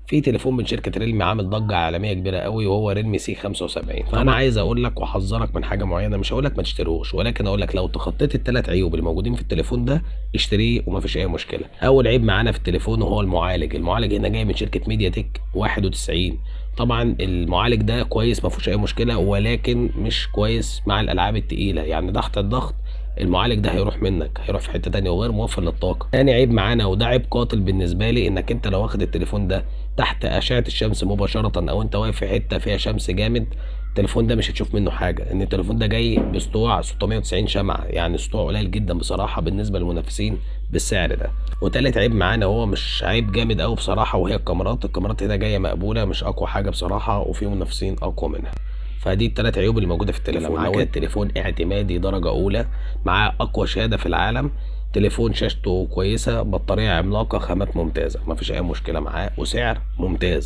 في تليفون من شركة ريلمي عامل ضجه عالمية كبيرة قوي، وهو ريلمي سي 75. فانا عايز اقول لك واحذرك من حاجة معينة، مش هقول لك ما تشتروش، ولكن اقول لك لو تخطيت الثلاث عيوب اللي موجودين في التليفون ده اشتريه ومفيش اي مشكلة. اول عيب معانا في التليفون وهو المعالج. المعالج هنا جاي من شركة ميديا تك 91. طبعا المعالج ده كويس ما فيهوش اي مشكلة، ولكن مش كويس مع الالعاب التقيله، يعني تحت الضغط المعالج ده هيروح منك، هيروح في حتة تانية وغير موفر للطاقة. تاني عيب معانا، وده عيب قاتل بالنسبة لي، انك انت لو واخد التليفون ده تحت اشعه الشمس مباشرة، او انت واقف في حتة فيها شمس جامد، التليفون ده مش هتشوف منه حاجة. ان التليفون ده جاي بسطوع 690 شمعة، يعني سطوع قليل جدا بصراحة بالنسبة للمنافسين بالسعر ده. وتالت عيب معانا هو مش عيب جامد قوي بصراحة، وهي الكاميرات. الكاميرات هنا جاية مقبولة، مش اقوى حاجة بصراحة، وفي منافسين اقوى منها. فدي الثلاث عيوب اللي موجودة في التليفون. معاك التليفون اعتمادي درجه اولى، معاه اقوى شهادة في العالم، تليفون شاشته كويسة، بطارية عملاقة، خامات ممتازة، مفيش اي مشكلة معاه، وسعر ممتاز.